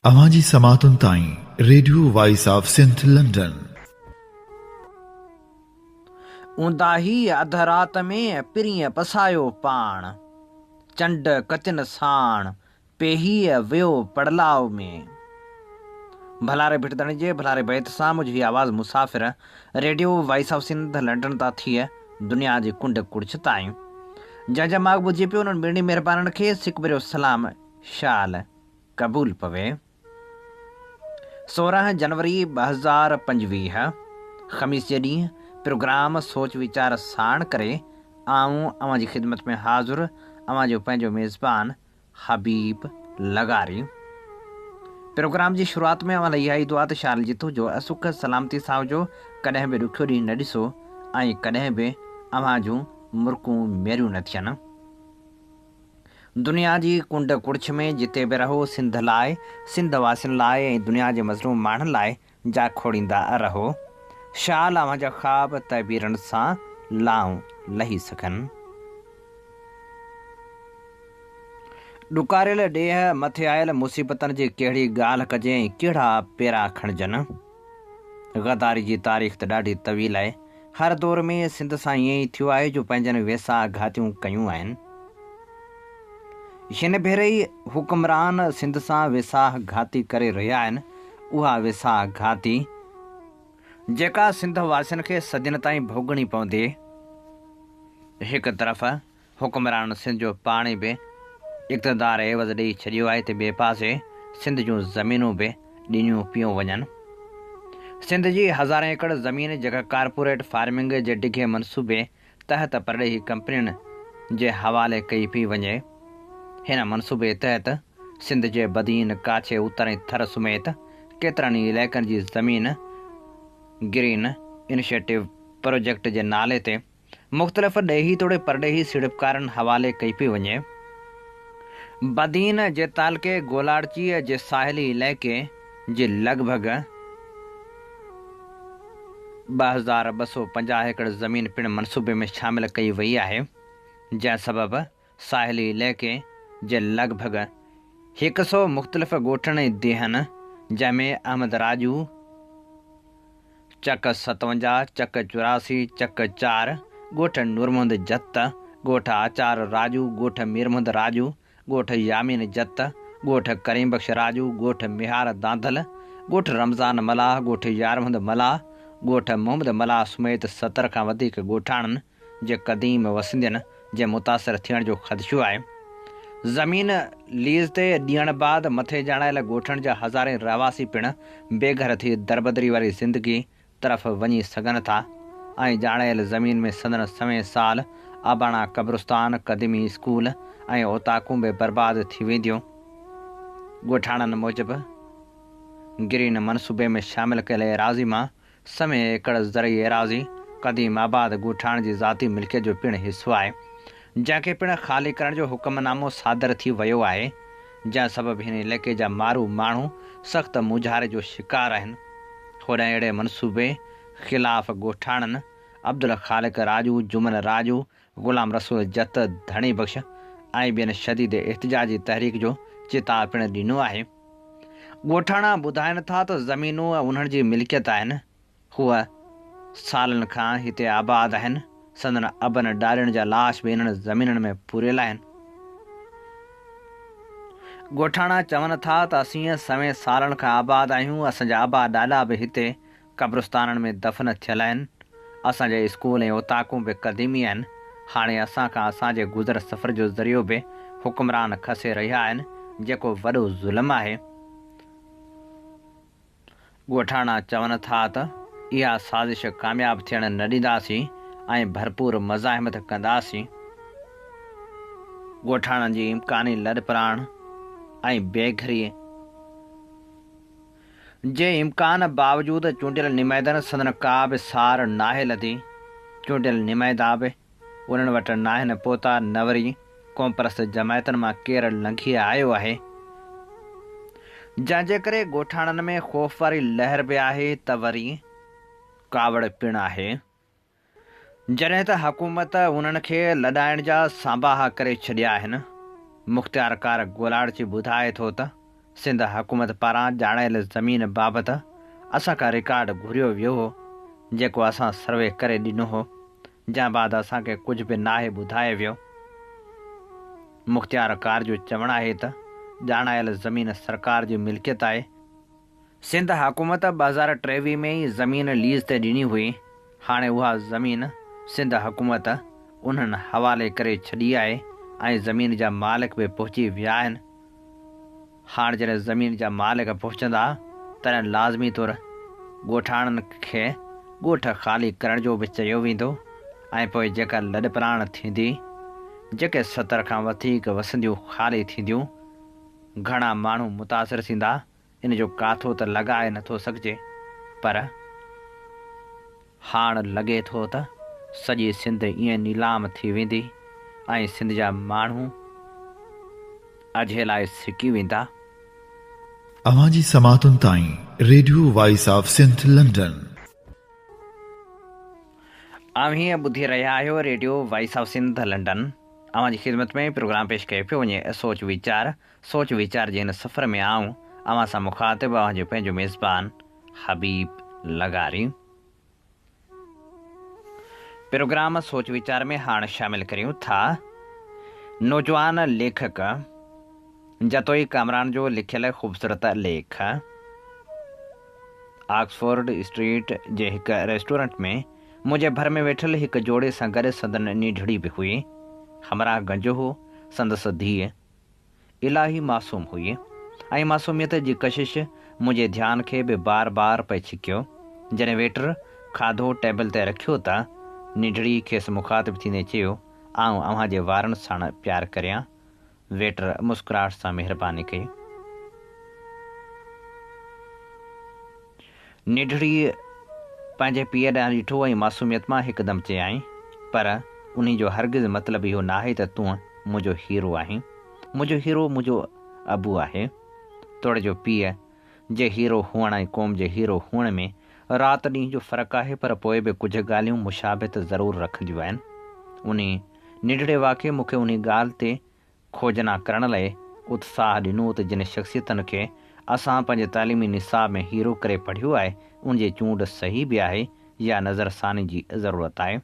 اوهان جي سماعتن تائين radio voice of Sindh London. اونداهي اڌ رات ۾ پرينء پسايو پاڻ، چنڊ ڪتين ساڻ پيهي ويو پڙلاء ۾. ڀلاري ڀٽ ڌڻي جي ڀلاري بيت سان منهنجي هي آواز مسافر radio voice of Sindh London تان ٿي دنيا جي ڪنڊ ڪڙڇ تائين جنهن جا ماڳ ٻڌجي پيو انهن ٻنهي مهربانن کي سڪ ڀريو سلام شال قبول پوي. 16 جنوري 2025 خميس جي ڏينهن پروگرام سوچ ويچار ساڻ ڪري آئون اوهان جي خدمت ۾ حاضر اوهان جو پنهنجو ميزبان حبيب لغاري. پروگرام جي شروعات ۾ اوهان لاء اها ئي دعا ته شال جتو جو سک سلامتي سان هجو، ڪڏهن به ڏکيو ڏينهن نه ڏسو ۽ ڪڏهن به اوهان جون مرڪون ميريون نه ٿين. دنيا جي ڪنڊ ڪڙڇ ۾ جتي به رهو سنڌ لاء، سنڌ واسين لاء ۽ دنيا جي مظلوم ماڻهن لاء جاکوڙيندا رهو. شال اوهان جا خواب تعبيرن سان لائون لهي سگهن. ڏڪاريل ڏيهه مٿي آيل مصيبتن جي ڪهڙي ڳالهه ڪجي ۽ ڪهڙا پيرا کڻجن. غداري جي تاريخ ته ڏاڍي طويل آهي. هر دور ۾ سنڌ سان ائين ئي ٿيو آهي جو پنهنجن ويساهه گهاتيون ڪيون آهن. هن ڀيري حڪمران سنڌ سان ويساهه گهاتي ڪري رهيا آهن، اها ويساهه گهاتي، جيڪا سنڌ واسين کي صدين تائين ڀوڳڻي پوندي. هڪ طرف حڪمرانن سنڌ جو پاڻي به اقتدار عيوض ڏئي ڇڏيو آهي ته ٻئي پاسي سنڌ جون زمينون به ڏنيون پيون وڃن. سنڌ جي هزارين ايڪڙ زمين جيڪا ڪارپوريٽ فارمنگ جي ڊگهي منصوبي تحت پرڏيهي ڪمپنين جي حوالي ڪئي پئي وڃي. هن منصوبي تحت سنڌ جي بدين، ڪاڇي، اتر ۽ ٿر سميت ڪيترن ئي علائقن جي زمين گرين انيشيٽو پروجيڪٽ جي نالي تي مختلف ڏيهي توڙي پرڏيهي سيڙپڪارن حوالي ڪئي پئي وڃي. بدين جي تعلقي گولاڙچيء جي ساحلي علائقي جي لڳ ڀڳ 2250 ايڪڙ زمين پڻ منصوبي ۾ شامل ڪئي وئي آهي، جنهن سبب ساحلي علائقي جي لڳ ڀڳ هڪ سئو مختلف ڳوٺن ۽ ديهن، جنهن ۾ احمد راڄو، چڪ 57، چڪ 84، چڪ چار، ڳوٺ نورمحمد جت، ڳوٺ آچار راڄو، ڳوٺ ميرمحمد راڄو، ڳوٺ يامين جت، ڳوٺ ڪريم بخش راڄو، ڳوٺ ميهار دانڌل، ڳوٺ رمضان ملاح، ڳوٺ يارمحمد ملاح، ڳوٺ محمد ملاح سميت 70 کان وڌيڪ ڳوٺاڻن جي قديم وسندين جي متاثر ٿيڻ جو خدشو آهي. زمين ليز تي ڏيڻ بعد مٿي ڄاڻايل ڳوٺن جا هزارين رهواسي پڻ بي گهر ٿي دربدري واري زندگي طرف وڃي سگهن ٿا ۽ ڄاڻايل زمين ۾ سندن سوين سال اباڻا قبرستان، قديمي اسڪول ۽ اوطاقون به برباد ٿي وينديون. ڳوٺاڻن موجب گرين منصوبي ۾ شامل ڪيل ايراضي مان سوين ايڪڙ زرعي ايراضي قديم آباد ڳوٺاڻن جي ذاتي ملڪيت جو پڻ حصو آهي، جنهن کي پڻ خالي ڪرڻ جو حڪم نامو صادر ٿي ويو آهي، جنهن سبب هن علائقي جا مارو ماڻهو سخت مونجهاري جو شڪار آهن. هوڏانهن اهڙي منصوبي خلاف ڳوٺاڻن عبدالخالق راڄو، جمن راڄو، غلام رسول جت، ڌڻي بخش ۽ ٻين شديد احتجاجي تحريڪ جو چتاء پڻ ڏنو آهي. ڳوٺاڻا ٻڌائن ٿا ته زمينون انهن جي ملڪيت آهن، هو سالن کان هتي آباد آهن، سندن ابن ڏاڏن جا لاش به انهن زمينن ۾ پوريل آهن. ڳوٺاڻا چون ٿا ته اسين سوين سالن کان آباد آهيون، اسان جا ابا ڏاڏا به هتي قبرستانن ۾ دفن ٿيل آهن، اسان جا اسڪول ۽ اوطاقون به قديمي آهن، هاڻي اسان کان اسان جي گذر سفر جو ذريعو به حڪمران کسي رهيا آهن، جيڪو وڏو ظلم آهي. ڳوٺاڻا چون ٿا ته اها سازش ڪامياب ٿيڻ نه ڏينداسين ۽ ڀرپور مزاحمت ڪنداسين. ڳوٺاڻن جي امڪاني لڏپلاڻ ۽ بي گهري جي امڪان باوجود چونڊيل نمائندن سندن ڪا به سار ناهي لڌي، چونڊيل نمائندا به انهن وٽ ناهن پهتا نه وري قومپرست جماعتن مان ڪير لنگهي آيو آهي، جنهن جي ڪري ڳوٺاڻن ۾ خوف واري لهر به آهي ته وري ڪاوڙ پڻ آهي. جڏهن ته حڪومت انهن کي لڏائڻ جا سانباها ڪري ڇڏيا آهن. مختيارڪار گولاڙچي ٻڌائي ٿو ته سنڌ حڪومت پاران ڄاڻايل زمين بابت اسان کان رڪارڊ گهريو ويو هو، جيڪو اسان سروي ڪري ڏنو هو، جنهن بعد اسان کي ڪجهه به ناهي ٻڌايو ويو. مختيار ڪار جو چوڻ آهي ته ڄاڻايل زمين سرڪار جي ملڪيت آهي، سنڌ حڪومت 2023 ۾ ئي زمين ليز تي ڏني هئي، هاڻي اها زمين سنڌ حڪومت انهن حوالي ڪري ڇڏي آهي ۽ زمين جا مالڪ به پهچي ويا آهن. هاڻ جڏهن زمين جا مالڪ پهچندا تڏهن لازمي طور ڳوٺاڻن کي ڳوٺ خالي ڪرڻ جو به چيو ويندو ۽ پوء جيڪا لڏپلاڻ ٿيندي، جيڪي 70 کان وڌيڪ وسنديون خالي ٿينديون، گهڻا ماڻهو متاثر ٿيندا، ان جو ڪاٿو ته لڳائي نه ٿو سگهجي پر هاڻ لڳي ٿو ته سڄي سنڌ ائين نيلام ٿي ويندي ۽ سنڌ جا ماڻهو اجهي لاء سڪي ويندا. اوهان جي سماعتن تائين radio voice of Sindh London. اوهين ٻڌي رهيا آهيو radio voice of Sindh London. اوهان جي خدمت ۾ پروگرام پيش ڪيو پيو وڃي سوچ ويچار. سوچ ويچار جي هن سفر ۾ آئون اوهان سان مخاطب اوهان جو پنهنجو ميزبان حبيب لغاري. پروگرام سوچ ويچار ۾ هاڻ شامل ڪريون ٿا نوجوان ليکڪ جتوئي ڪامران جو لکيل خوبصورت ليک. آڪسفورڊ اسٽريٽ جي هڪ ريسٽورنٽ ۾ منهنجي ڀر ۾ ويٺل هڪ جوڙي سان گڏ سندن نيڍڙي به هئي. همراهه گنجو هو، سندس ڌيء الاهي معصوم هئي ۽ معصوميت جي ڪشش منهنجي ڌيان کي به بار بار پئي ڇڪيو. جڏهن ويٽر کاڌو ٽيبل تي رکيو ته ننڍڙي کيس مخاطب ٿيندي چيو، آئون اوهان جي وارن ساڻ پيار ڪريان. ويٽر مسڪراهٽ سان مهرباني ڪئي. ننڍڙيء پنهنجي پيء ڏانهن ڏٺو ۽ معصوميت مان هڪدم چيائين، پر انهي جو هرگز مطلب اهو ناهي ته تون منهنجو هيرو آهين. منهنجو هيرو منهنجو ابو آهي. توڙي جو پيء جي هيرو هئڻ ۽ قوم جي هيرو هئڻ ۾ رات ڏينهن جو فرق آهي پر پوء به ڪجهه ڳالهيون مشابهت ضرور رکنديون آهن. انهي ننڍڙي واقعي مون کي انهي ڳالهه تي کوجنا ڪرڻ لاء اتساهه ڏنو ته جن شخصيتن کي اسان پنهنجي تعليمي نصاب ۾ هيرو ڪري پڙهيو آهي، ان جي چونڊ صحيح به آهي يا نظرثاني جي ضرورت آهي.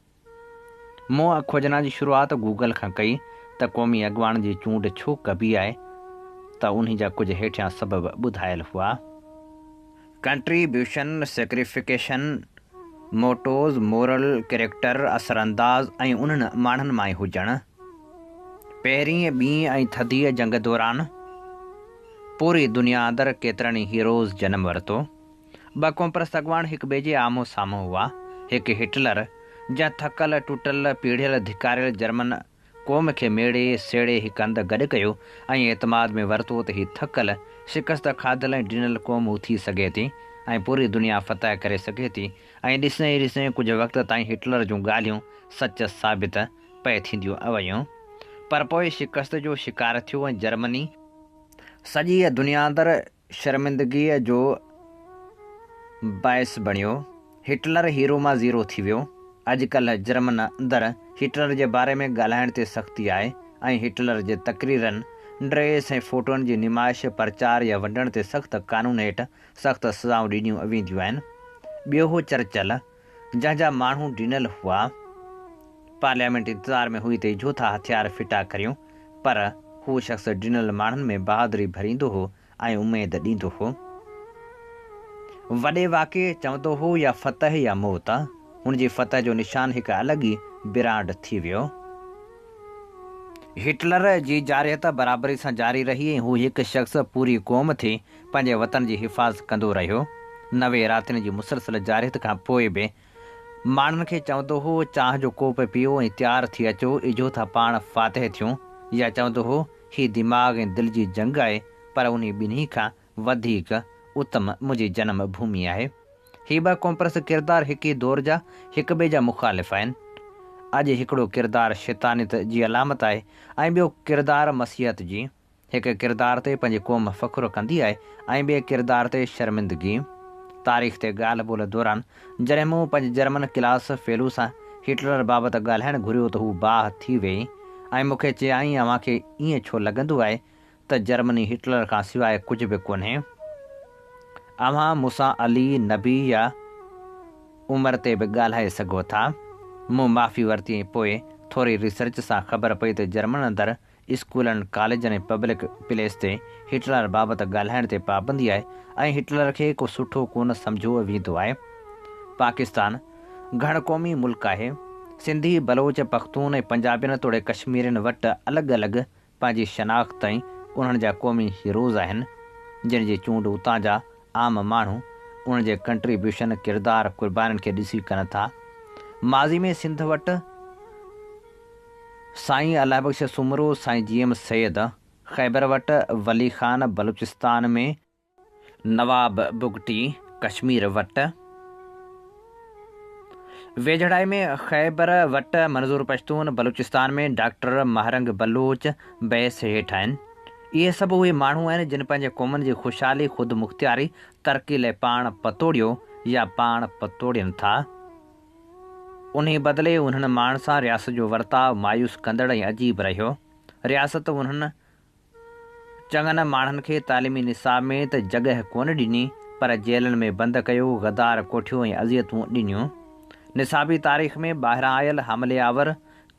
مون کوجنا جي شروعات گوگل کان ڪئي ته قومي اڳواڻن جي چونڊ ڇو ڪبي آهي ته انهي جا ڪجهه هيٺيان سبب ٻڌايل هئا. Contribution, sacrification, motives, moral character, اثرانداز ۽ انهن ماڻهن مان ئي هجڻ. پهرينء، ٻينء ۽ ٿڌيء جنگ دوران پوري دنيا اندر ڪيترن ئي هيروز جنم ورتو. ٻه قومپرست اڳواڻ هڪ ٻئي جي آمهون سامهون هئا. هڪ هٽلر، جنهن ٿڪل، ٽٽل، پيڙهيل، ڌڪاريل جرمن قوم کي ميڙي سيڙي هڪ هنڌ گڏ ڪيو ۽ اعتماد ۾ ورتو ته هي ٿڪل، شڪست کاڌل ۽ ڊنل قوم اٿي سگهي ٿي ۽ پوري دنيا فتح ڪري سگهي ٿي ۽ ڏسندي ئي ڏسندي ڪجهه وقت تائين هٽلر جون ڳالهيون سچ ثابت پئي ٿينديون ويون پر پوء شڪست جو شڪار ٿيو ۽ جرمني سڄيء دنيا اندر شرمندگيء جو باعث بڻيو. هٽلر هيرو مان زيرو ٿي ويو. اڄ ڪلهه جرمن اندر هٽلر جي باري ۾ ڳالهائڻ تي سختي آهي ۽ هٽلر جي تقريرن، ڊريس ۽ فوٽوئن جي نمائش، پرچار يا ونڊڻ تي سخت قانون هيٺ سخت سزائون ڏنيون وينديون آهن. ٻيو هو چرچل، جنهن جا ماڻهو ڊنل هئا. پارليامينٽ انتظار ۾ هئي ته اجهو ٿا هٿيار ڦٽا ڪريون، پر هو شخص ڊنل ماڻهن ۾ بهادري ڀريندو هو ۽ اميد ڏيندو هو. وڏي واڪي چوندو هو يا فتح يا موت. هن جي فتح جو نشان هڪ الڳ ئي برانڊ ٿي ويو. هٽلر جي جارحيت برابري سان جاري رهي ۽ هو هڪ شخص پوري قوم ٿي پنهنجي وطن جي حفاظت ڪندو رهيو. 90 راتين جي مسلسل جارحيت کان پوء به ماڻهن کي چوندو هو، چانهه جو ڪوپ پيئو ۽ تيار ٿي اچو، اجهو ٿا پاڻ فاتح ٿيون. يا چوندو هو، هي دماغ ۽ دل جي جنگ آهي، پر انهي ٻنهي کان وڌيڪ اتم منهنجي جنم ڀومي آهي. هي ٻه قومپرست ڪردار هڪ ئي دور جا هڪ ٻئي جا مخالف آهن. اڄ هڪڙو ڪردار شيطانيت جي علامت آهي ۽ ٻيو ڪردار مسيحت جي. هڪ ڪردار تي پنهنجي قوم فخر ڪندي آهي ۽ ٻئي ڪردار تي شرمندگي. تاريخ تي ڳالهه ٻولهه دوران جڏهن مون پنهنجي جرمن ڪلاس فيلو سان هٽلر بابت ڳالهائڻ گهريو ته هو باهه ٿي ويئي ۽ مون کي چيائين اوهان کي ائين ڇو لڳندو آهي ته جرمني هٽلر کان سواء ڪجهه به ڪونهي. اوهان مون سان علي، نبي يا عمر تي به ڳالهائي سگهو ٿا. مون معافي ورتي ۽ پوء ٿوري ريسرچ سان خبر پئي ته جرمن اندر اسڪولن، ڪاليجن ۽ پبلڪ پليس تي هٽلر بابت ڳالهائڻ تي پابندي آهي ۽ هٽلر کي ڪو سٺو ڪونه سمجهيو ويندو آهي. پاڪستان گهڻ قومي ملڪ آهي. سنڌي، بلوچ، پختون ۽ پنجابين توڙي ڪشميرين وٽ الڳ الڳ پنهنجي شناخت ۽ انهن جا قومي هيروز آهن، جن جي چونڊ اتان جا عام ماڻهو انهن جي ڪنٽريبيوشن، ڪردار، قربانين کي ڏسي ڪن ٿا. ماضي ۾ سنڌ وٽ سائين الله بخش سومرو، سائين جي ايم سيد، خيبر وٽ ولي خان، بلوچستان ۾ نواب بگٽي، ڪشمير وٽ ويجهڙائي ۾ خيبر وٽ منظور پشتون، بلوچستان ۾ ڊاڪٽر ماهرنگ بلوچ بحث هيٺ آهن. اهي سڀ اهي ماڻهو آهن جن پنهنجي قومن جي خوشحالي، خودمختياري، ترقي لئه پاڻ پتوڙيو يا پاڻ پتوڙين ٿا. انهي بدلي انهن ماڻهن سان رياست جو ورتاء مايوس ڪندڙ ۽ عجيب رهيو. رياست انهن چڱن ماڻهن کي تعليمي نصاب ۾ ته جڳهه ڪونه ڏني پر جيلن ۾ بند ڪيو، غدار ڪوٺيو ۽ اذيتون ڏنيون. نصابي تاريخ ۾ ٻاهران آيل حملي آور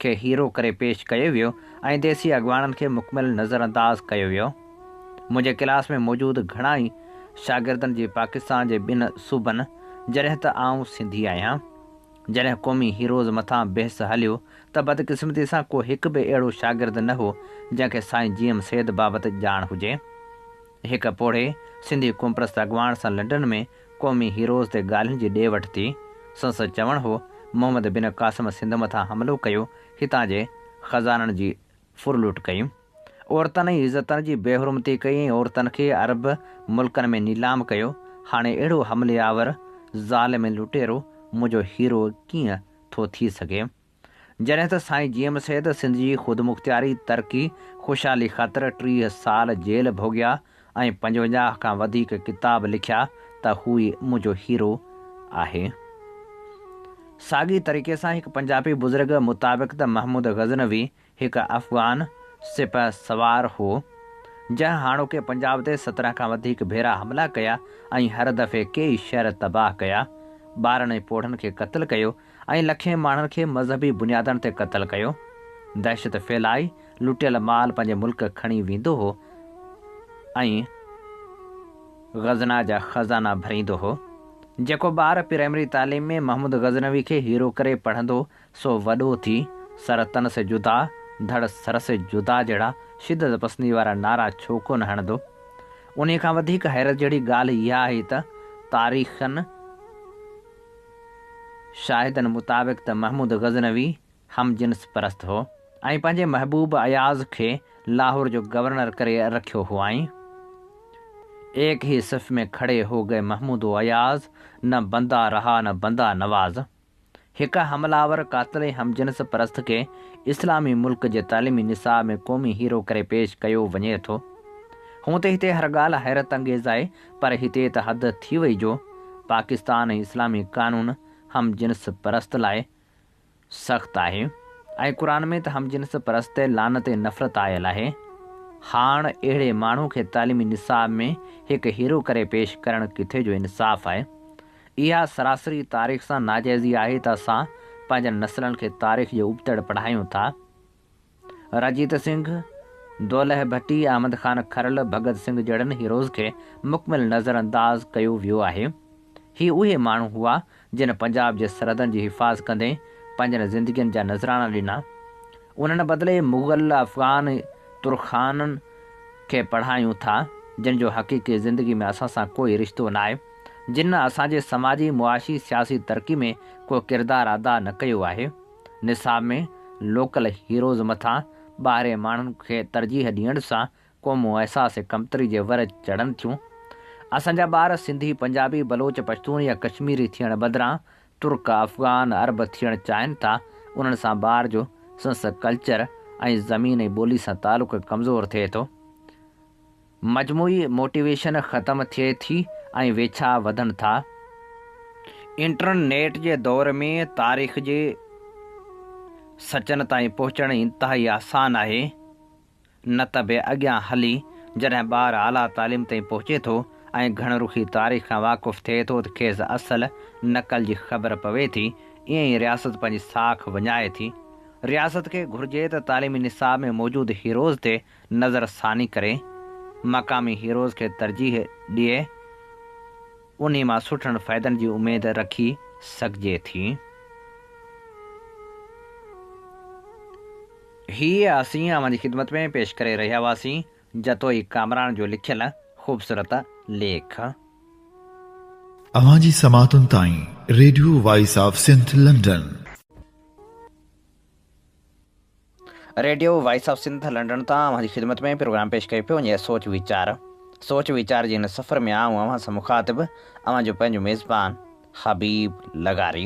کي هيرو ڪري پيش ڪيو ويو ۽ ديسي اڳواڻن کي مڪمل نظرانداز ڪيو ويو. منهنجي ڪلاس ۾ موجود گهڻا ئي شاگردن جي پاڪستان جي ٻن صوبن جڏهن ته آئون سنڌي آهيان. جڏهن قومي هيروز مٿان بحث هليو ته بدقسمتي سان ڪو هڪ به اهڙو شاگرد نه هو جنهن کي سائين جي ايم سيد بابت ڄاڻ هجي. هڪ پوڙهي سنڌي قومپرست اڳواڻ سان لنڊن ۾ قومي هيروز تي ڳالهين جي ڏي وٺ ٿي. سندس چوڻ هو، محمد بن قاسم سنڌ مٿان حملو ڪيو، هتان جي خزانن جي ڦرلوٽ ڪئي. عورتن ۽ عزتن جي بي حرمتي ڪئي ۽ عورتن کي عرب ملڪن ۾ نيلام ڪيو. هاڻي اهڙو حملي آور، ظالم ۽ لٽيرو منهنجو هيرو ڪيئن ٿو ٿي سگهي؟ جڏهن ته سائين جي ايم سيد سنڌ جي خودمختياري، ترقي، خوشحالي خاطر 30 سال جيل ڀوڳيا ۽ 55 کان وڌيڪ ڪتاب لکيا ته هو ئي منهنجو هيرو آهي. ساڳئي طريقي سان هڪ پنجابي بزرگ مطابق ته محمود غزنوي هڪ افغان سپهه سوار هو، جنهن هاڻوڪي پنجاب تي 17 کان وڌيڪ ڀيرا حملا ڪيا ۽ هر دفعي ڪيئي شهر تباهه ڪيا، ٻارن ۽ پوڙهن کي قتل ڪيو ۽ لکين ماڻهن کي مذهبي بنيادن تي قتل ڪيو. دهشت ڦهلائي لٽيل مال پنهنجي ملڪ کڻي ويندو هو ۽ غزنه جا خزانا ڀريندو هو. جيڪو ٻار پرائمري تعليم ۾ محمود غزنوي کي هيرو ڪري پڙهندو سو وڏو ٿي سر تن سي جدا، ڌڙ سر سي جدا جهڙا شدت پسندي وارا نعرا ڇو ڪونه هڻندو؟ انهيء کان وڌيڪ حيرت جهڙي ڳالهه اها آهي ته تاريخن شاهدن مطابق ته محمود غزنوي هم جنس پرست هو ۽ پنهنجي محبوب اياز کي لاهور جو گورنر ڪري رکيو هئائين. ايڪ هي صف ۾ کڙي هو گئي محمود و اياز، نه بندا رها نه بندا نواز. هڪ حمله آور قاتل ۽ هم جنس پرست کي اسلامي ملڪ جي تعليمي نصاب ۾ قومي هيرو ڪري پيش ڪيو وڃي ٿو. هونء ته هتي هر ڳالهه حيرت انگيز آهي پر هتي ته حد ٿي وئي جو پاڪستان ۽ اسلامي قانون هم جنس پرست لاء سخت آهي ۽ قرآن ۾ ته هم جنس پرست تي لعنت ۽ نفرت آيل آهي. هاڻ اهڙي ماڻهو کي تعليمي نصاب ۾ هڪ هيرو ڪري پيش ڪرڻ ڪٿي جو انصاف آهي؟ اها سراسري تاريخ سان ناجائزي آهي ته اسان پنهنجن نسلن کي تاريخ جي ابتڙ پڙهايون ٿا. رنجيت سنگهه، دولهه ڀٽي، احمد خان کرل، ڀڳت سنگهه جهڙن هيروز کي مڪمل نظر انداز ڪيو ويو آهي. هي اهي ماڻهو هئا جن پنجاب جي سرحدن جي حفاظ ڪندي پنهنجن زندگين جا نذرانا ڏنا. انهن بدلي مغل، افغان، ترخانن کي پڙهايون ٿا جن جو حقيقي زندگي ۾ اسان سان ڪوئي رشتو ناهي. جن اسان جي سماجي، معاشي، سياسي ترقي ۾ ڪو ڪردار ادا نه ڪيو آهي. نصاب ۾ لوڪل هيروز مٿان ٻاهرين ماڻهن کي ترجيح ڏيڻ سان قومون احساس ڪمتري جي ور چڙهن ٿيون. اسان جا ٻار سنڌي، پنجابي، بلوچ، پشتون يا ڪشميري ٿيڻ بدران ترڪ، افغان، عرب ٿيڻ چاهين ٿا. انهن سان ٻار جو سنس ڪلچر ۽ زمين ۽ ٻولي سان تعلق ڪمزور ٿئي ٿو. مجموعي موٽيويشن ختم ٿئي ٿي ۽ ويڇا وڌن ٿا. انٽرنيٽ جي دور ۾ تاريخ جي سچن تائين پهچڻ انتهائي آسان آهي، نه ته به اڳيان هلي جڏهن ٻار اعليٰ تعليم تائين پهچي ٿو ۽ گهڻ رخي تاريخ کان واقف ٿئي ٿو ته کيس اصل نقل جي خبر پوي ٿي، ائين ئي رياست پنهنجي ساک وڃائي ٿي. رياست کي گهرجي ته تعليمي نصاب ۾ موجود هيروز تي نظر ثاني ڪري، مقامي هيروز کي ترجيح ڏئي، انهي مان سٺن فائدن جي اميد رکي سگهجي ٿي. هي اسين اوهان جي خدمت ۾ پيش ڪري رهيا هئاسين جتوئي ڪامران جو لکيل خوبصورت ليک. اوهان جي سماعتن تائين radio voice of Sindh London. Radio voice of Sindh London تان اوهان جي خدمت ۾ پروگرام پيش ڪيو پيو وڃي سوچ ويچار. سوچ ويچار جي هن سفر ۾ آئون اوهان سان مخاطب اوهان جو پنهنجو ميزبان حبيب لغاري.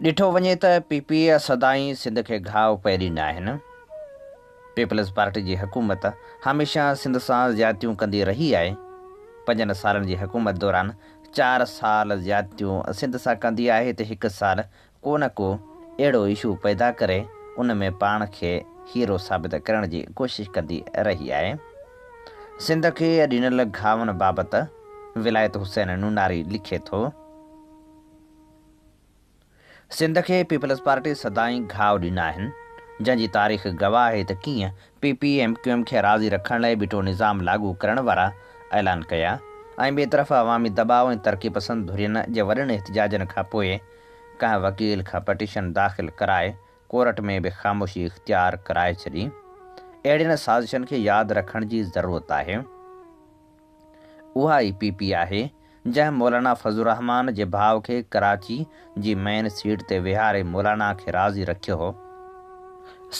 ڏٺو وڃي ته پي پي سدائين سنڌ کي گهاء پئي ڏنا آهن. پيپلز پارٽي جي حڪومت هميشه سنڌ سان زيادتيون ڪندي رهي آهي. پنجن سالن جي حڪومت دوران چار سال زيادتيون سنڌ سان ڪندي آهي ته هڪ سال ڪو نه ڪو اهڙو اشو پيدا ڪري ان ۾ پاڻ کي هيرو ثابت ڪرڻ جي ڪوشش ڪندي رهي آهي. سنڌ کي ڏنل گهاون بابت ولايت حسين نوناري لکي ٿو. سنڌ کي پيپلز پارٽي سدائين گهاء ڏنا آهن، جنهن جي تاريخ گواهه آهي ته ڪيئن P P M Q M کي راضي رکڻ لاء ٻٽو نظام لاڳو ڪرڻ وارا اعلان ڪيا ۽ ٻئي طرف عوامي دٻاء ۽ ترقي پسند ڌرين جي وڏن احتجاجن کان پوء ڪنهن وڪيل کان پٽيشن داخل ڪرائي ڪورٽ ۾ به خاموشي اختيار ڪرائي ڇڏي. اهڙين سازشن کي ياد رکڻ جي ضرورت آهي. اها ئي پي پي آهي، جنهن مولانا فضل الرحمان جي ڀاء کي ڪراچي جي مين سيٽ تي ويهاري مولانا کي راضي رکيو هو.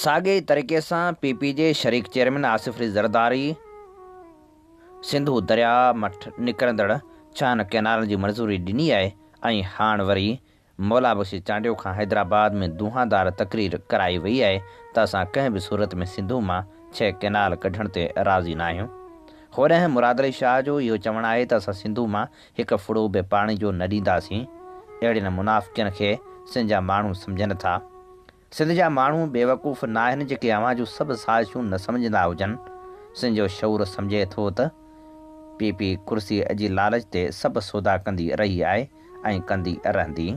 ساڳئي ئي طريقي سان پي پي جي شريڪ چيئرمين آصف علي زرداري سنڌو درياء مان نڪرندڙ ڇهن ڪئنالن جي منظوري ڏني آهي ۽ هاڻ وري مولا بخش چانڊيو کان حيدرآباد ۾ دونهاندار تقرير ڪرائي وئي آهي ته اسان ڪنهن به صورت ۾ سنڌو مان ڇهه ڪئنال ڪڍڻ تي راضي ناهيون. هوڏانهن مراد علي شاهه جو اهو چوڻ آهي ته اسان سنڌو مان هڪ ڦڙو به پاڻي جو نه ڏينداسين. اهڙين منافقين کي سنڌ جا ماڻهو سمجهن ٿا. سنڌ جا ماڻهو بيوقوف ناهن جيڪي اوهان جون سڀ سازشون نه سمجهندا هجن. سنڌ جو شعور سمجهي ٿو ته پي پي ڪرسي جي لالچ تي سڀ سودا ڪندي رهي آهي ۽ ڪندي رهندي.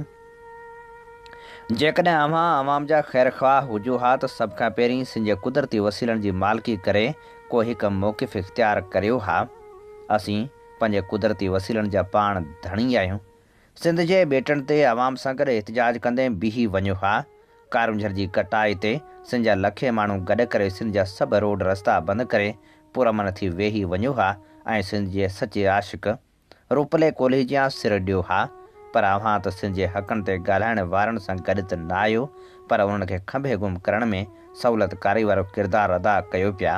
جيڪڏهن اوهان عوام جا خيرخواهه هجو ها ته سڀ کان پهرين سنڌ جي قدرتي وسيلن جي مالڪي ڪري ڪو هڪ موقف اختيار ڪريو ها. اسين پنهنجي قدرتي وسيلن جا پاڻ ڌڻي آهيون. سنڌ جي ٻيٽن تي عوام سان گڏ احتجاج ڪندي بيهي وڃو ها، ڪارونجهر جي ڪٽائي تي سنڌ جا لکين ماڻهو گڏ ڪري سنڌ جا سڀ روڊ رستا بند ڪري پرامن ٿي ويهي وڃو ها ۽ سنڌ جي سچي عاشق روپلي ڪولهي جيان سر ڏيو ها پر اوهان ته سنڌ جي حقن تي ڳالهائڻ وارن سان گڏ ته نه آهيو پر انهن کي کنڀي گم ڪرڻ ۾ سهولت ڪاري وارو ڪردار ادا ڪيو پيا.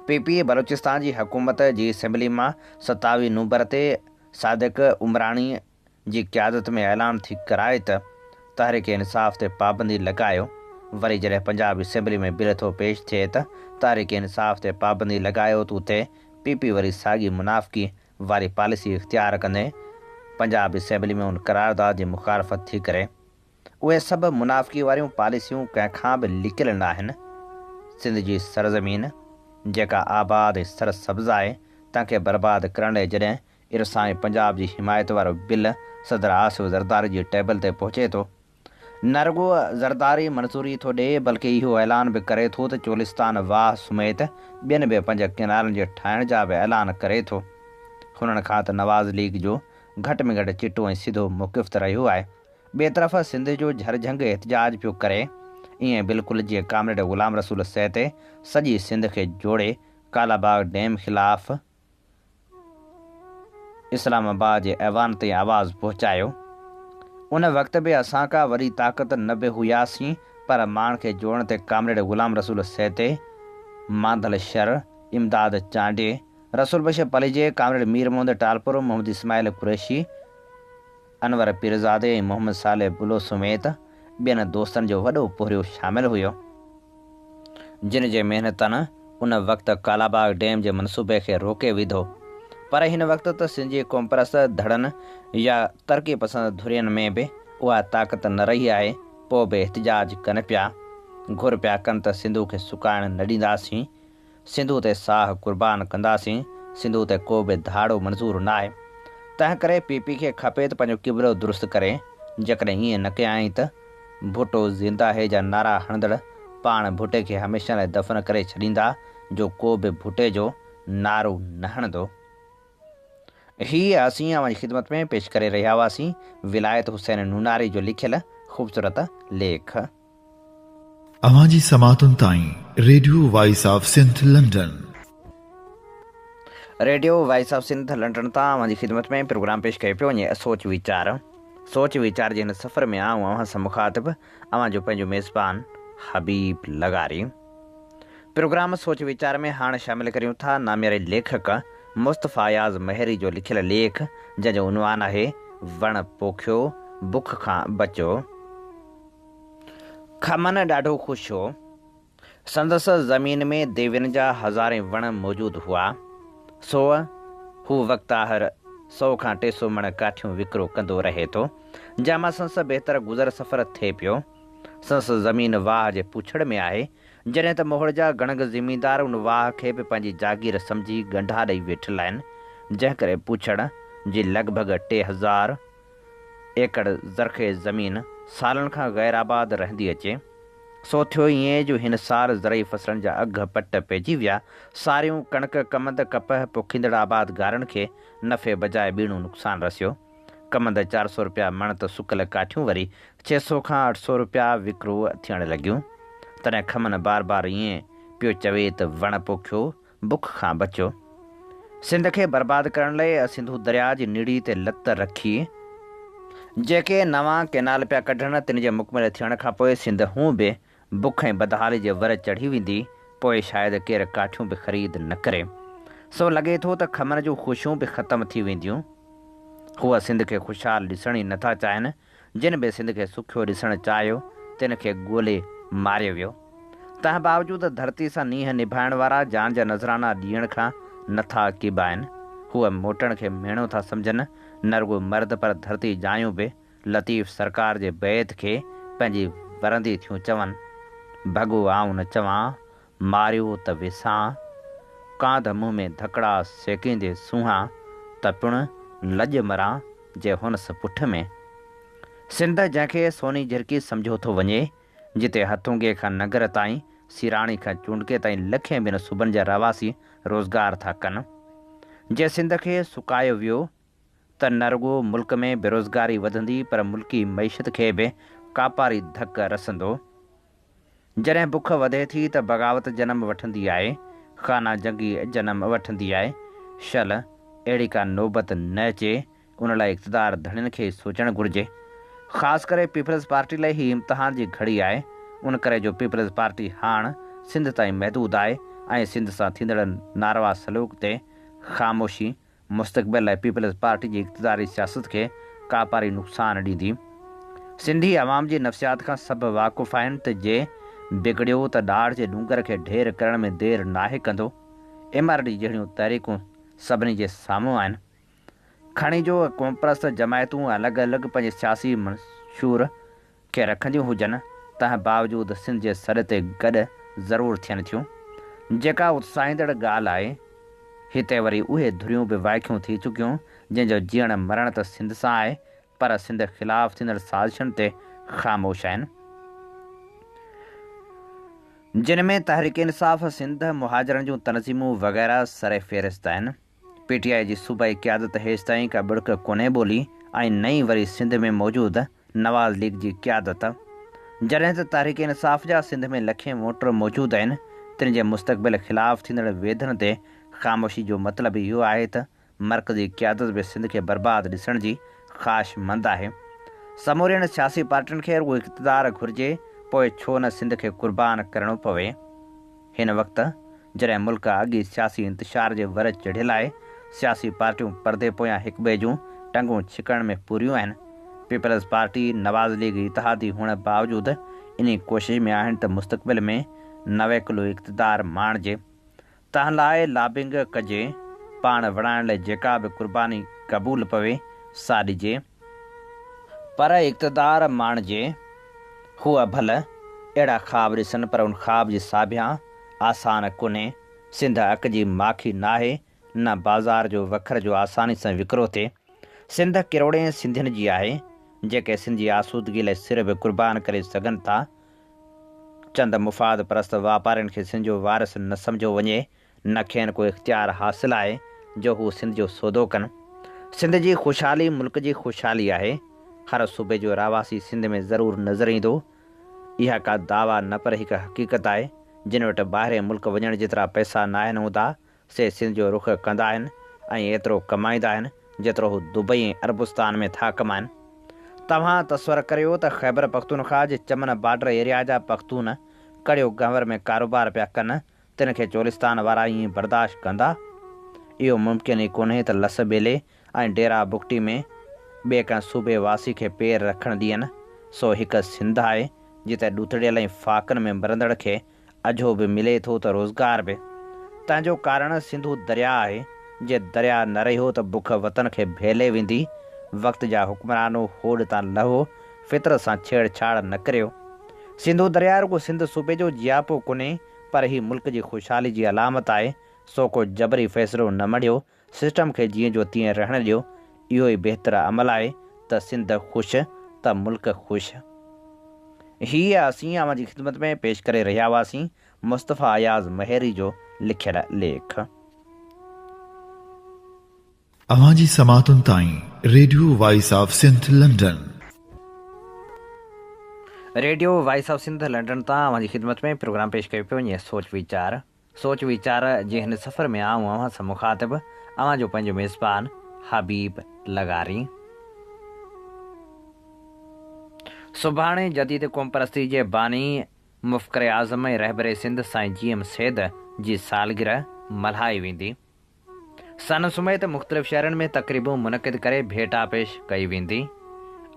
پي پي بلوچستان جي حڪومت جي اسيمبلي مان 27 نومبر تي صادق عمراڻي جي قيادت ۾ اعلان ٿي ڪرائي ته تحريڪ انصاف تي پابندي لڳايو، وري جڏهن پنجاب اسيمبلي ۾ بل ٿو پيش ٿئي ته تحريڪ انصاف تي پابندي لڳايو ته اتي پي پي وري ساڳي منافقي واري پاليسي اختيار ڪندي پنجاب اسيمبلي ۾ ان قرارداد جي مخالفت ٿي ڪري. اهي سڀ منافقي واريون پاليسيون ڪنهن کان به لڪيل ناهن. سنڌ جي سرزمين جيڪا آباد ۽ سر سبز آهي، تنهن کي برباد ڪرڻ لاء جڏهن ارسا ۽ پنجاب جي حمايت وارو بل صدر آصف زرداري جي ٽيبل تي پهچي ٿو، نه رڳو زرداري منظوري ٿو ڏئي بلڪه اهو اعلان به ڪري ٿو ته چولستان واهه سميت ٻين به پنج ڪئنالن جي ٺاهڻ جا به اعلان ڪري ٿو. هنن کان ته نواز ليگ جو گهٽ ۾ گهٽ چٽو ۽ سڌو موقف ته رهيو آهي. ٻئي طرف سنڌ جو جهر جهنگ احتجاج پيو ڪري، ائين بلڪل جيئن ڪامريڊ غلام رسول سهتي سڄي سنڌ کي جوڙي ڪالاباغ ڊيم خلاف اسلام آباد جي ايوان تائين آواز پهچايو. ان وقت به اسان ڪا وڏي طاقت نه به هياسين پر ماڻ کي جوڙڻ تي ڪامريڊ غلام رسول سهتي، مانڌل شر، امداد چانڊيي، رسول بخش پليجي، ڪامريڊ مير محمد ٽالپر، محمد اسماعيل قريشي، انور پيرزادي ۽ محمد صالح بلو سميت ٻين دوستن جو وڏو پورهيو شامل هيو، جن جي محنتن ان وقت ڪالاباغ ڊيم جي منصوبي کي روڪي وڌو. پر هن وقت ته سنڌ جي قومپرست ڌڙن يا ترقي پسند ڌرين ۾ به اها طاقت نه رهي آهي، پوء به احتجاج ڪن پيا، گهر پيا ڪن ته سنڌو کي سڪائڻ نه ڏينداسين. سنڌوء تي ساهه قربان ڪنداسين، سنڌوء تي ڪو به ڌاڙو منظور ناهي. تنهن ڪري پي پي کي کپي ته پنهنجو قبلو درست ڪري، جيڪڏهن ائين نه ڪيائين ته ڀٽو زنده هي جا نعرا هڻندڙ پاڻ ڀٽي کي هميشه لاء دفن ڪري ڇڏيندا جو ڪو به ڀٽي جو نعرو نه هڻندو. هي اسين اوهان جي خدمت ۾ پيش ڪري رهيا هئاسين ولايت حسين نوناري جو لکيل خوبصورت ليک. اوهان جي سماعتن تائين radio voice of Sindh London. Radio voice of Sindh London تان اوهان جي خدمت ۾ پروگرام پيش ڪيو پيو وڃي سوچ ويچار. سوچ ويچار جي هن سفر ۾ آئون اوهان سان مخاطب اوهان جو پنهنجو ميزبان حبيب لغاري. پروگرام سوچ ويچار ۾ هاڻ شامل ڪريون ٿا نامياري ليکڪ مصطفيٰ اياز مهيري جو لکيل ليک جنهن جو عنوان آهي وڻ پوکيو بک کان بچو. کمن ڏاڍو خوش هو. سندس زمين ۾ ديوين جا هزارين وڻ موجود هئا. سو هو وقت آهر سئو کان 300 مڻ ڪاٺيون وڪرو ڪندو رهي ٿو، جنهن مان سندس بهتر گذر سفر ٿئي پيو. سندس زمين واهه جي پوڇڙ ۾ آهي، جڏهن ته موهڙ جا گڻگ زميندار ان واهه کي به پنهنجي جاگير سمجهي ڳنڍا ڏئي ويٺل آهن، جنهن ڪري پوڇڙ جي لڳ ڀڳ 3000 ايڪڙ زرخيز زمين سالن کان غير آباد رهندي اچي. سو ٿيو ائين جو هن سال زرعي فصلن جا اگهه پٽ پئجي ويا. ساريون، ڪڻڪ، ڪمند، ڪپهه پوکيندڙ آبادگارن کي نفعي بجاء ٻيڻو نقصان رسيو. ڪمند 400 رپيا مڻ ته سڪل ڪاٺيون وري 600 کان 800 رپيا وڪرو ٿيڻ لڳيون. تڏهن کمن بار بار ائين پيو چوي ته وڻ پوکيو، بک کان بچو. سنڌ کي برباد ڪرڻ لئه سنڌو درياء جي نڙي تي لت رکي، جيڪي نوان ڪئنال پيا ڪڍن تن جي مڪمل ٿيڻ کان پوء سنڌ هونء به بک ۽ بدحالي جي ور چڙهي ويندي، پوء شايد ڪير ڪاٺيون به خريد نه ڪري. سو لڳي ٿو ته کمن جون خوشيون به ختم ٿي وينديون. هو سنڌ کي خوشحال ڏسڻ ئي نٿا چاهين، جن به سنڌ کي سکيو ڏسڻ چاهيو، تن کي ڳولي ماريو ويو. تنهن باوجود ڌرتي سان نينهن نڀائڻ وارا جان جا نذرانا ڏيڻ کان نه ٿا ڪيٻائن. هو موٽڻ کي ميڻو ٿا سمجهن. نه رڳو مرد پر ڌرتي ڄايون به لطيف سرڪار جي بيت کي پنهنجي ورندي ٿيون چون. ڀڳو آئون نه چوان، ماريو ته وسان، ڪانڌ منهن ۾ ڌڪڙا سيڪيندي سونهان ته پڻ لڄ مران جي هنس پٺ ۾. سنڌ جنهن کي سوني جهرڪي سمجهيو ٿو وڃي، جتي هٿونگي کان ننگر تائين، سيراڻي کان چونڊڪي تائين لکين ٻين صوبن جا رهواسي روزگار ٿا ڪن. جي سنڌ کي سڪايو ويو ته نه رڳو ملڪ ۾ بيروزگاري وڌندي پر ملڪي معيشت کي به ڪاپاري ڌڪ رسندو. جڏهن بک وڌي ٿي ته بغاوت جنم وٺندي آهي، خانه جنگي جنم وٺندي آهي. شل اهڙي ڪا نوبت نه اچي، ان لاء اقتدار ڌڻين کي سوچڻ گهرجي. خاص ڪري پيپلز پارٽي لاء هي امتحان جي گهڙي آهي، ان ڪري جو پيپلز پارٽي هاڻ سنڌ تائين محدود آهي ۽ سنڌ سان ٿيندڙ ناروا سلوڪ تي خاموشي مستقبل لاء پيپلز پارٽي جي اقتداري سياست کي ڪاپاري نقصان ڏيندي. سنڌي عوام جي نفسيات کان سڀ واقف آهن ته جي بگڙيو ته ڏاڙهه جي ڏونگر کي ڍير ڪرڻ ۾ دير ناهي ڪندو. ايم آر ڊي جهڙيون تحريڪون سڀني جي سامهون آهن. کڻي جو قومپرست جماعتون الڳ الڳ پنهنجي سياسي منشور کي رکنديون هجن، تنهن باوجود سنڌ جي سڏ تي گڏ ضرور ٿين ٿيون، جيڪا اتساهيندڙ ڳالهه آهي. هتي وري اهي ڌريون به وائکيون ٿي چڪيون، جن جو جيئڻ مرڻ ته سنڌ سان آهي، پر سنڌ خلاف ٿيندڙ سازشن تي خاموش آهن. جن ۾ تحريڪ انصاف، سنڌ مهاجرن جون تنظيمون وغيره سرفهرست آهن. پي ٽي آء جي صوبائي قيادت هيستائين ڪا ٻڙڪ ڪونهي ٻولي ۽ نه ئي وري سنڌ ۾ موجود نواز ليگ جي قيادت. جڏهن ته تحريڪ انصاف جا سنڌ ۾ لکين ووٽر موجود آهن تن جي مستقبل خلاف ٿيندڙ ويڌن تي خاموشي جو مطلب اهو آهي ته مرڪزي قيادت به سنڌ کي برباد ڏسڻ جي خواهشمند آهي. سمورين سياسي پارٽين کي رڳو اقتدار گهرجي پوء ڇو نه سنڌ کي قربان ڪرڻو پوي. هن وقت جڏهن ملڪ اڳ ئي سياسي انتشار جي ور چڙهيل آهي، سياسي پارٽيون پردي پويان هڪٻئي جون ٽنگون ڇڪڻ ۾ پوريون آهن. پيپلز پارٽي، نواز ليگ اتحادي هئڻ باوجود انهي ڪوشش ۾ آهن ته مستقبل ۾ نويڪلو اقتدار ماڻجي. تنهن لاء لابنگ ڪجي، پاڻ وڙهائڻ لاء جيڪا به قرباني قبول پوي، سا ڏجي. پر اقتدار ماڻجي. هو ڀل اهڙا خواب ڏسن پر ان خواب جي ساڀيان آسان ڪونهي. سنڌ اڪ جي ماکي ناهي، نه بازار جو وکر جو آساني سان وڪرو ٿئي. سنڌ ڪروڙين سنڌين جي آهي، جيڪي سنڌ جي آسودگي لاء سر به قربان ڪري سگهن ٿا. چند مفاد پرست واپارين کي سنڌ جو وارث نه سمجهيو وڃي، نه کين ڪو اختيار حاصل آهي جو هو سنڌ جو سودو ڪن. سنڌ جي خوشحالي ملڪ جي خوشحالي آهي. هر صوبي جو رهواسي سنڌ ۾ ضرور نظر ايندو. اها ڪا دعويٰ نه پر هڪ حقيقت آهي. جن وٽ ٻاهرين ملڪ وڃڻ جيترا پئسا ناهن هوندا، سي سنڌ جو رخ ڪندا آهن ۽ ايترو ڪمائيندا آهن، جيترو هو دبئي ۽ عربستان ۾ ٿا ڪمائن. توهان تصور ڪريو ته خيبر پختونخواهه جي چمن بارڊر ايريا جا پختون ڪڙيو گهنور ۾ ڪاروبار پيا ڪن، تن کي چولستان وارا ائين برداشت ڪندا؟ اهو ممڪن ئي ڪونهي ته لس ٻيلي ۽ ڊيرا بگٽي ۾ ٻئي ڪنهن صوبي واسي کي پير رکڻ ڏين، سو هڪ سنڌ آهي، جتي ڏوٿڙيل ۽ فاقن ۾ مرندڙ کي اجهو به ملي ٿو ته روزگار به. تنهن جو ڪارڻ سنڌو درياء آهي، جي درياء نه رهيو ته بک وطن کي ڀيلي ويندي، وقت جا حڪمرانو هوڏ تان لهو، فطرت سان ڇيڙ ڇاڙ نه ڪريو. سنڌو درياء رڳو سنڌ صوبي جو جياپو ڪونهي، پر هي ملڪ جي خوشحالي جي علامت آهي، سو ڪو جبري فيصلو نه مڙهيو، سسٽم کي جيئن جو تيئن رهڻ ڏيو، اهو ئي بهتر عمل آهي ته سنڌ خوش ته ملڪ خوش. هي اسين اوهان جي خدمت ۾ پيش ڪري رهيا هئاسين مصطفيٰ اياز مهيري جو لکيل ليک. اوهان جي سماعتن تائين radio voice of Sindh London. Radio voice of Sindh London تان اوهان جي خدمت ۾ پروگرام پيش ڪيو پيو وڃي سوچ ويچار. سوچ ويچار جي هن سفر ۾ آئون اوهان سان مخاطب اوهان جو پنهنجو ميزبان حبيب لغاري. سڀاڻي جديد قومپرستي جي باني مفڪر اعظم ۽ رهبر سنڌ سائين جي ايم سيد جي سالگرهه ملهائي ويندي. سن سميت مختلف شهرن ۾ تقريبون منعقد ڪري ڀيٽا پيش ڪئي ويندي.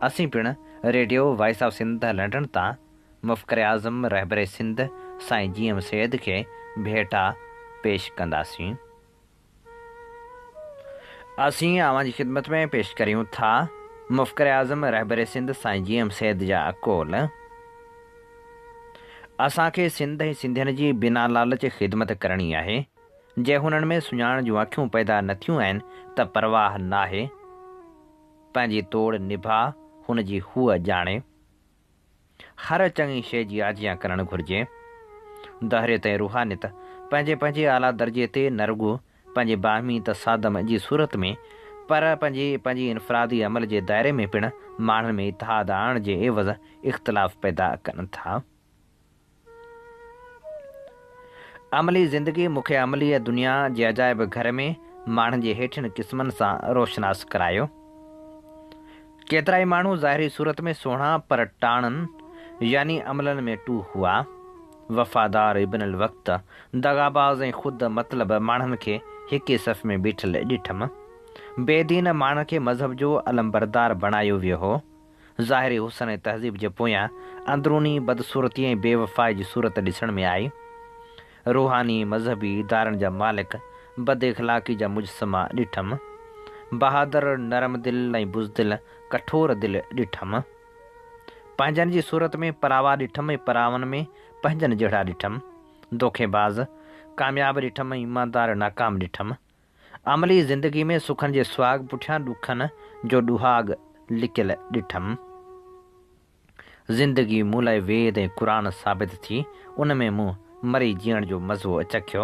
اسين پڻ radio voice of Sindh London تان مفڪر اعظم رهبر سنڌ سائين جي ايم سيد کي ڀيٽا پيش ڪنداسين. اسين اوهان جي خدمت ۾ پيش ڪريون ٿا مفڪر اعظم رهبر سنڌ سائين جي ايم سيد جا قول. اسان کي سنڌ ۽ سنڌين جي بنا لالچ خدمت ڪرڻي آهي. جي هنن ۾ سڃاڻڻ جون اکيون پيدا نه ٿيون آهن ته پرواهه ناهي. پنهنجي توڙ نڀاء هن جي هوء ڄاڻي. هر چڱي شيء جي آجيان ڪرڻ گهرجي. دهريت ۽ روحانيت پنهنجي پنهنجي اعليٰ درجي تي نه رڳو پنهنجي باهمي تصادم جي صورت ۾ پر پنهنجي پنهنجي انفرادي عمل جي دائري ۾ پڻ ماڻهن ۾ اتحاد آڻڻ جي عيوض اختلاف پيدا ڪن ٿا. عملي زندگي مون کي عمليء دنيا جي عجائب گهر ۾ ماڻهن جي هيٺين قسمن سان روشناس ڪرايو. ڪيترائي ماڻهو ظاهري صورت ۾ سهڻا پر ٽاڻن يعني عملن ۾ ٽو هئا. وفادار ابن الوقت، دغاباز ۽ خود مطلب ماڻهن کي هڪ ئي صف ۾ بيٺل ڏٺم. بي دين ماڻهن کي مذهب جو علمبردار بڻايو ويو هو. ظاهري حسن ۽ تهذيب جي پويان اندروني بدصورتي ۽ بي وفائي جي صورت ڏسڻ ۾ آئي. روحاني ۽ مذهبي ادارن جا مالڪ بد اخلاقي جا مجسما ڏٺم. بهادر، نرم دل ۽ بزدل، ڪٺور دل ڏٺم. پنهنجن جي صورت ۾ پراوا ڏٺم ۽ پراون ۾ پنهنجن جهڙا ڏٺم. دوکيباز، ڪامياب ڏٺم ۽ ايماندار ناڪام ڏٺم. عملي زندگي ۾ سکن جي سهاڳ پٺيان ڏکن جو ڏهاڳ لڪيل ڏٺم. زندگي مون لاء ويد ۽ قرآن ثابت ٿي، ان ۾ مون مري جيئڻ جو مزو چکيو.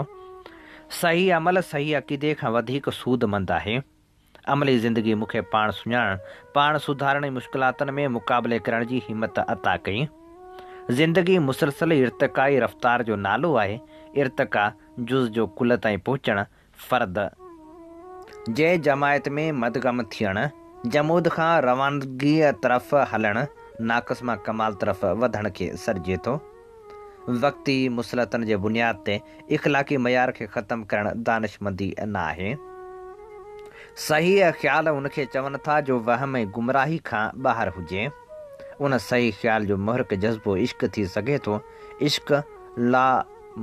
صحيح عمل صحيح عقيدي کان وڌيڪ سودمند آهي. عملي زندگي مون کي پاڻ سڃاڻڻ، پاڻ سڌارڻ ۽ مشڪلاتن ۾ مقابلي ڪرڻ جي همت عطا ڪئي. زندگي مسلسل ارتقائي رفتار جو نالو آهي. ارتقا جز جو ڪل تائين پهچڻ، فرد جي جماعت ۾ مدغم ٿيڻ، جمود کان روانگيء طرف هلڻ، ناقص مان ڪمال طرف وڌڻ کي سڏجي ٿو. وقتي مصلحتن جي بنياد تي اخلاقي معيار کي ختم ڪرڻ دانشمندي ناهي. صحيح خيال ان کي چون ٿا جو وهم ۽ گمراهي کان ٻاهر هجي. ان صحيح خيال جو محرڪ جذبو عشق ٿي سگهي ٿو. عشق لا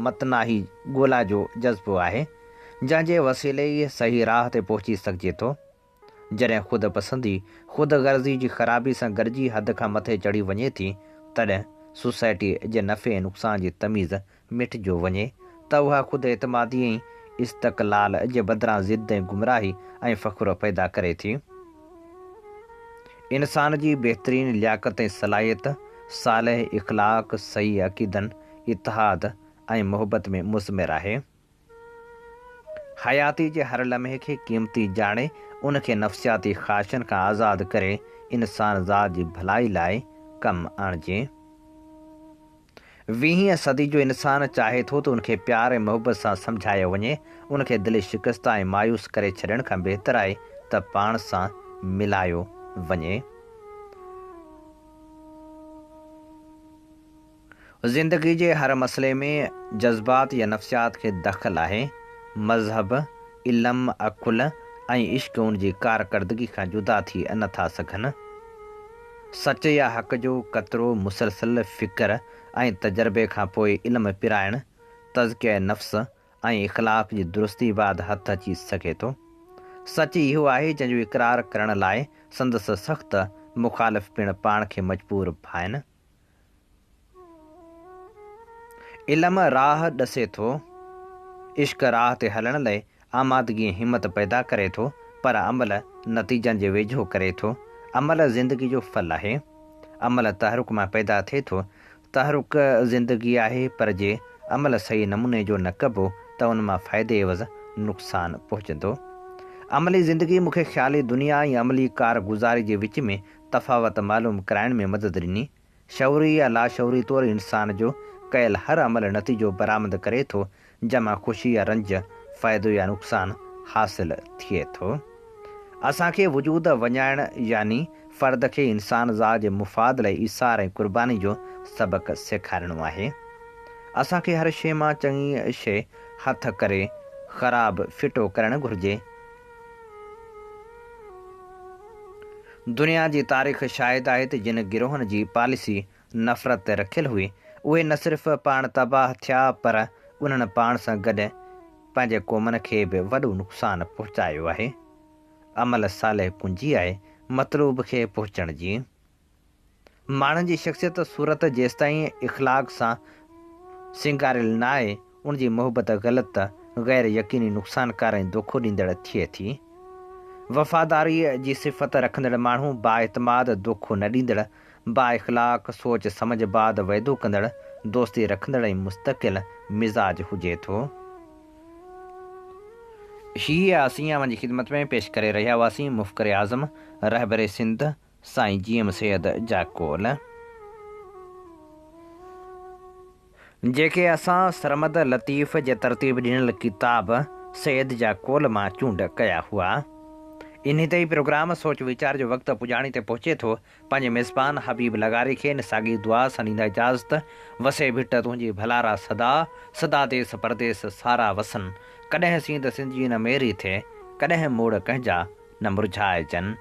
متناهي ڳولا جو جذبو آهي، جنهن جي وسيلي ئي صحيح راهه تي پهچي سگهجي ٿو. جڏهن خود پسندي، خود غرضي جي خرابي سان گڏجي حد کان مٿي چڙهي وڃي ٿي، تڏهن سوسائٽيء جي نفعي ۽ نقصان جي تميز مٽجيو وڃي. ته اها خود اعتمادي ۽ استقلال جي بدران ضد ۽ گمراهي ۽ فخر پيدا ڪري ٿي. انسان جي بهترين لياقت ۽ صلاحيت صالح اخلاق، صحيح عقيدن، اتحاد ۽ محبت ۾ مضمر آهي. حياتي جي هر لمحي کي قيمتي ڄاڻي ان کي نفسياتي خواهشن کان آزاد ڪري انسان ذات جي ڀلائي لاء ڪم آڻجي. ويهين صدي جو انسان چاهي ٿو ته ان کي پيار ۽ محبت سان سمجهايو وڃي، ان کي دل شڪسته ۽ مايوس ڪري ڇڏڻ کان بهتر آهي ته پاڻ سان ملايو وڃي. زندگي جي هر مسئلي ۾ جذبات يا نفسيات کي دخل آهي. مذهب، علم، عقل ۽ عشق ان جي ڪارڪردگي کان جدا ٿي نه ٿا سگهن. سچ يا حق جو قطرو مسلسل فڪر ۽ تجربي کان پوء علم پرائڻ، تزڪيه نفس ۽ اخلاق جي درستي بعد هٿ اچي سگهي ٿو. سچ اهو آهي جنهن جو اقرار ڪرڻ لاء سندس سخت مخالف پڻ پاڻ کي مجبور ڀائن. علم راهه ڏسي ٿو. عشق راهه تي هلڻ لئه آمادگي ۽ همت پيدا ڪري ٿو، پر عمل نتيجن جي ويجهو ڪري ٿو. عمل زندگي جو ڦل آهي. عمل تحرڪ مان پيدا ٿئي ٿو. تحرڪ زندگي آهي، پر جي عمل صحيح نموني جو نه ڪبو ته ان مان فائدي عيوض نقصان پهچندو. عملي زندگي مون کي خيالي دنيا ۽ عملي ڪار گذاري جي وچ ۾ تفاوت معلوم ڪرائڻ ۾ مدد ڏني. شعوري يا لاشعوري طور انسان جو ڪيل هر عمل نتيجو برآمد ڪري ٿو، جنهن مان خوشي يا رنج، فائدو يا نقصان حاصل ٿئي ٿو. اسان کي وجود وڃائڻ يعني فرد کي انسان ذات جي مفاد لاء ايثار ۽ قرباني جو سبق سيکارڻو آهي. اسان کي هر شيء مان چڱي شيء هٿ ڪري خراب ڦٽو ڪرڻ گهرجي. دنيا جي تاريخ شاهد آهي ته جن گروهن جي پاليسي نفرت تي رکيل هئي، اهي نه صرف پاڻ تباهه ٿيا پر انهن پاڻ سان گڏ پنهنجي قومن کي به وڏو نقصان پهچايو آهي. عمل صالح ڪنجي آهي مطلوب کي پهچڻ جي. ماڻهن جي شخصيت صورت جيستائين اخلاق سان سينگاريل نه آهي، ان جي محبت غلط، غير يقيني، نقصانڪار ۽ دوکو ڏيندڙ ٿئي ٿي. وفاداريء جي صفت رکندڙ ماڻهو بااعتماد، دوکو نه ڏيندڙ، بااخلاق، سوچ سمجهه بعد وعدو ڪندڙ، دوستي رکندڙ ۽ مستقل مزاج هجي ٿو. هيء اسين اوهان جي خدمت ۾ پيش ڪري رهيا هئاسين مفڪر اعظم، رهبر سنڌ، سائين جي ايم سيد جا قول. جيڪي اسان سرمد لطيف جي ترتيب ڏنل ڪتاب سيد جا قول مان چونڊ ڪيا هئا. انهي تي ئي پروگرام سوچ ويچار جو وقت پڄاڻي تي پهچي ٿو. پنهنجي ميزبان حبيب لغاري کي ان ساڳي دعا سان ڏيندا اجازت، وسي ڀٽ تنهنجي ڀلارا سدا، سدا ديس پرديس سارا وسن، ڪڏهن سينڌ سنڌ جي نه ميري ٿئي، ڪڏهن موڙ ڪنهن جا نه مرجهائجن.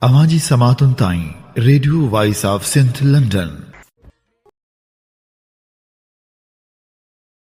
اوهان جي سماعتن تائين radio voice of Sindh London.